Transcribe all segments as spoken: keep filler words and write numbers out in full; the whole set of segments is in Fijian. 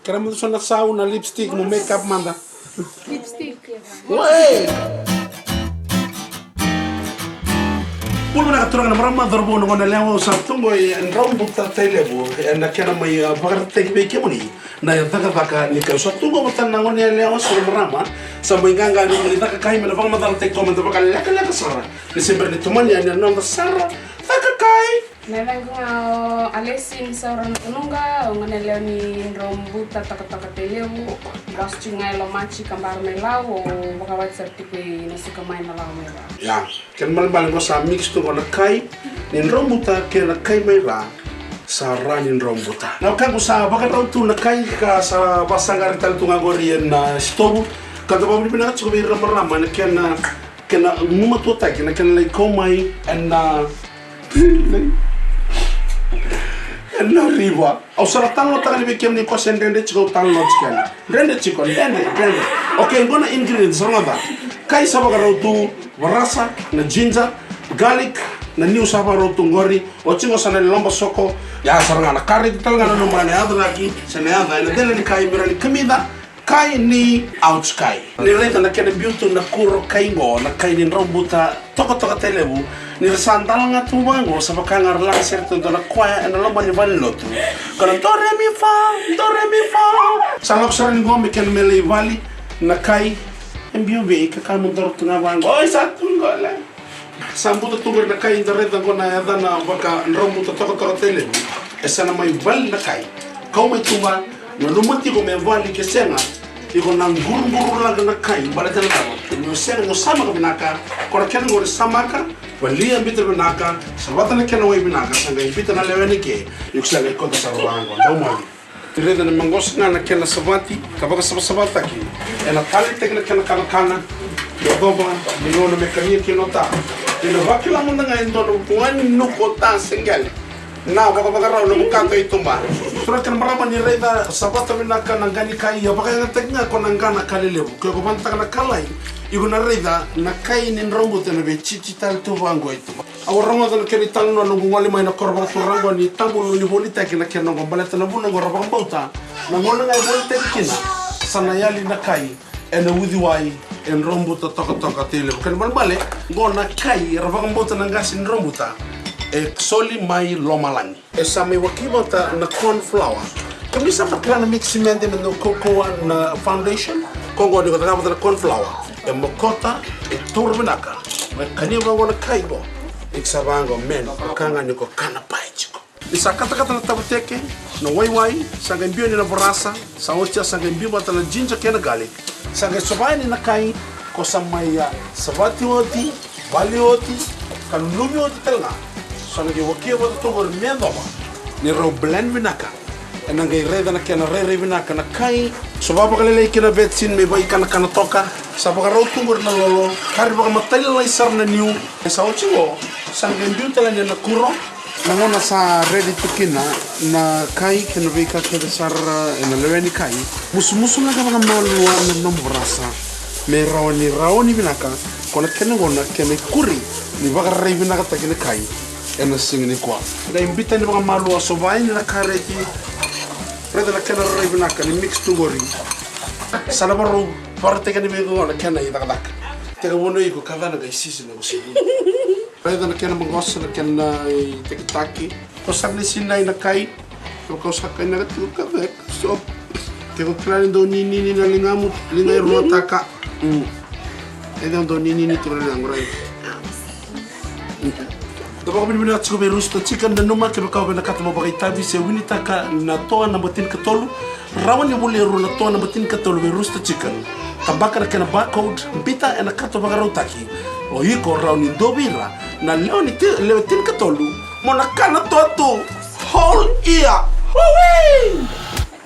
Kera mudu so na sau, na lipstick, mo makeup mada. Lipstick. Oi! Bula vinaka turaga na marama, cauravou, na gone yalewa, au sa tu qo e Draubuta, Tailevu, ena kena mai, a, vakaraitaki vei kemuni na cakacaka ni kai. Au sa tu qo vata na gone yalewa, so na marama, sa mai qaqa ni mai caka kai me na vakamacalataki toka mada vakalekaleka sara ni se bera ni tomani yani na noda sara caka kai. Na yacaqu ga o Alesi Nisaura Nakunuqa, au gone yalewa ni Draubuta, Tokatoka, Tailevu. Vasu tiko ga e Lomaji, Kabara mai Lau, au vakawati sara tiko i Nasukamai, Nalawa mai Ra. Ia, kena ibalebale qo sa mix tu qo na kai ni Draubuta kei na kai mai Ra, sa Ra ni Draubuta. Na wekaqu, sa vakarau tu na kai ka sa vasaqari tale tu ga qori ena sitovu. Ka da vakavinavinaka tiko vei ira na marama ena kena kena gumatuataki na kena lai kau mai ena, ena river. Au sa na talanoataka ni vei kemuni ko se dredre tiko, au talanoa tiko yani. Dredre tiko, dredre, dredre. Okay, qo na ingredients, rogoca. Kai sa vakarau tu, varasa, na ginger, garlic, na niu sa vakarau tu qori, oti qo sa na loba soko. Ia sara ga na kareti tale ga na nomu na yaco na ki, se na yaco ena dela ni kai me rawa ni kamica. Kai ni ouch kai. Ni raica na kena biu tu na kuro kai qo, na kai ni Draubuta, Tokatoka, Tailevu. Ni ra sa dala ga tu vaqo, sa vaka ga ra laga sere tu dua na koya ena loma ni valenilotu. Ko na do re mi fa, do re mi fa. Sa lako sara ni qo me kena me lai vali na kai. E biu vei ka ka mo doro tu ga vaqo. Oi, sa tu qo le. Sa buta tu qori na kai, da raica qo na yacana vaka Draubuta, Tokatoka, Tailevu. E sa na mai vali na kai. Kau mai tuba, nanuma tiko me vali ke sega. Iko na quruquru laga na kai, baleta na cava? Ni o sega ni o samaka vinaka, ko na kena qori samaka, valia, bita vinaka, savata na kena wai vinaka, sa qai bita na lewena ke, iko sa qai kauta sara vaqo, dau moli. Ni raica na maqosa ga na kena savati, ka vakasavasavataki. Ena taleitaki na kena kanakana, yacova ni gauna me kania kina o ta. Ena vakila mada ga e dua na vua ni nuku o ta se qele. Na vakavakarau na vukata i tuba. Turaga kei na marama, ni raica savata vinaka na qa ni kai, ia vakayagataki ga ko na qa na ka lelevu. Ke ko vanataka na kalai, iko na raica na kai ni Draubuta ena veititi tale tu vaqo i tuba. Au rogoca na kena italanoa, noqu gole mai na koro vakaturaga qo ni tabu ni volitaki na kena qo, baleta na vuna qo ra vakabauta na gauna ga e volitaki kina sa na yali na kai ena uciwai e Draubuta, Tokatoka, Tailevu. Kena ibalebale qo na kai era vakabauta na qase ni Draubuta e soli mai lomalagi. E sa mai waki vata na corn flour. Kemuni sa vakila na mix mede me dau kaukauwa na foundation. Ko qo ni ko cakava vata na corn flour, e mokota, e taura vinaka. Me kania vaqo na kai qo. Iko sa vaqo, man, vaka ga ni ko kana pai tiko. Ni sa katakata na tavateke, na waiwai, sa qai biu yani na varasa, sa oti ya sa qai biu vata na ginger kei na garlic. Sa qai sova yani na kai, ko sa mai, a, savati oti, vali oti, ka luluvi oti tale ga. Sa na qai wakia vata tu qori me yacova ni rau blend vinaka. Ena qai raica na kena rairai vinaka na kai. Sova vakalailai kina vecin me vaikanakana toka. Sa vakarau tu qori na lolo, kari vakamatailalai sara na niu. E sa oti qo, sa qai biu tale yani na kuro. Na gauna sa ready tu kina na kai kei na veika kece sara ena lewe ni kai, musumusu ga vakamalua na nomu varasa me rawa ni rauni vinaka. Ko na kena gauna kena ikuri ni vakarairai vinakataki na kai ena siga nikua. Qai biuta yani vakamalua, sova yani na kareti. Raica na kena rairai vinaka ni mix tu qori. Sa na varau varataki yani vei iko na kena icakacaka. Tekivu na iko ka ca na qai sisi na kusini. Raica na kena maqosa, na kena itakitaki. Ko sa na sinai na kai. Ko sa kai na tu ka ceka so. Ke ko kila ni dau ninini na ligamu, liga e ruataka. Mm. E dau dau ninini tu na ligamu, raica. Da vakavinavinaka tiko vei Rooster Chicken. Nanuma kevaka o vinakata mo vakaitavi se winitaka na toa naba tinikatolu, rawa ni volia e rua na toa naba tinikatolu vei Rooster Chicken. Tabaka na kena barcode, biuta ena kato vakarautaki. O iko rawa ni dua vei ira na lewe ni ti-, lewe tinikatolu mo na kana toa tu whole year. Hui!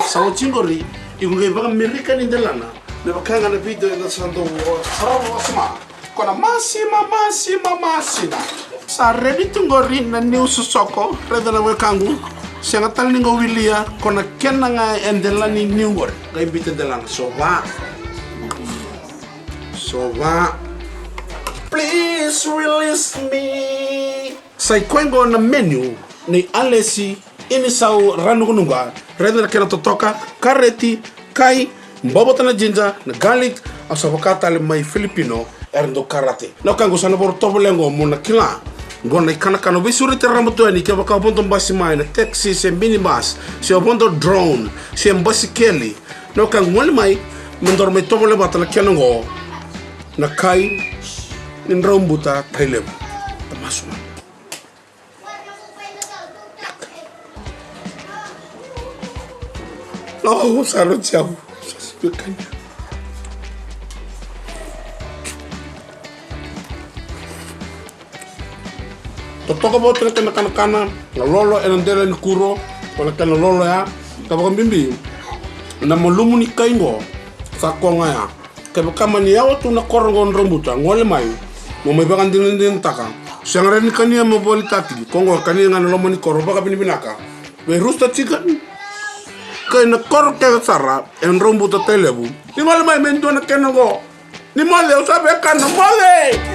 Sa oti qori, iko qai vakamerika ni delana. Me vaka ga na video eda sa dau sarava vakasama. Ko na masima, masima, masina. Sa ready tu qori na niu sosoko, raica na wekaqu. Sega tale ni qo wilia, ko na kena ga e dela ni niu qori. Qai biuta delana, sova. Sova. Please release me. Sa i koya qo na menu nei Alesi Ini sau ranugunuga, raica na kena totoka, kareti, kai, bobota na jinja, na garlic, au sa vaka tale mai Filipino, era dau karate. Na wekaqu, sa na voro tovolea oqo mo na kila. Oqo na ikanakana veisureti raraba tu yani, kevaka o vodo basi mai na taxi se minibus, se o vodo drone, se basikeli. Na wekaqu, gole mai, me daru mai tovolea vata na kena oqo. Na kai ni draubuta tailevu. Tamasu mai. Au sa roti au. Totoka vata na kena kanakana, na lolo ena dela ni kuro, ko na kena lolo ya, ka vakabibi na malumu ni kai qo, sa koya ga ya. Kevaka mani yawa tu na koro oqo draubuta, gole mai, mo mai vakadinadinataka. Sega rawa ni kania mo volitaki, ko oqo kania ga na loma ni koro vakavinavinaka. Vei rooster chicken. Kai na koro kece sara e draubuta tailevu. Ni gole mai me dua na kena oqo. Ni moce, au sa via kana moce.